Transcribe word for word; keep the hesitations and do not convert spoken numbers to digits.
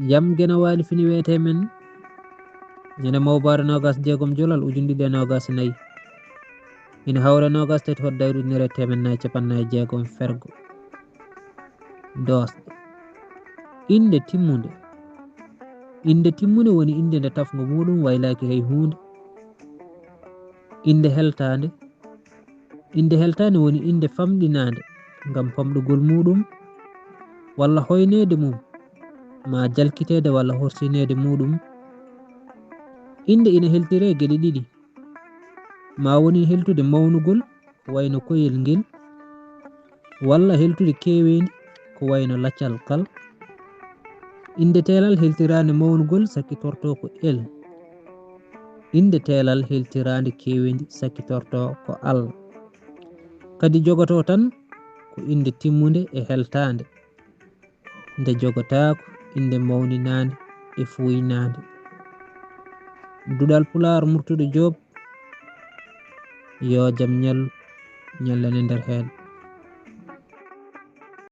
Jam Geno Waali Fini wiyetee men, ñande mawbaare noogas jeegom Jolal ujunere ɗiɗi e noogas e nayi, ina hawra noogas tati hoddayru ujunere e teemedde nayi capanɗe nayi e jeegom fergo. Doosɗe. Innde timmunde. Innde timmunde woni innde nde tafngo muuɗum waylaaki hay huunde. Innde heltaande. Innde heltaande woni innde famɗinaande ngam famɗugol muuɗum, walla hoyneede mum, maa jalkiteede walla horsineede muuɗum. Innde ina heltiree geɗe ɗiɗi, maa woni heltude mawnugol, ko wayno koyel ngel, walla heltude keeweendi, ko wayno laccal kal. Innde teelal heltiraande mawnugol sakkitortoo ko el. Innde teelal heltiraande keeweendi sakkitortoo ko al. Kadi jogotoo tan ko innde timmunde e heltaande. Nde jogotaako innde mawninaande e fuuynaande. Duɗal Pulaar Murtuɗo Joob, yo jam ñallu, ñallane nder heen.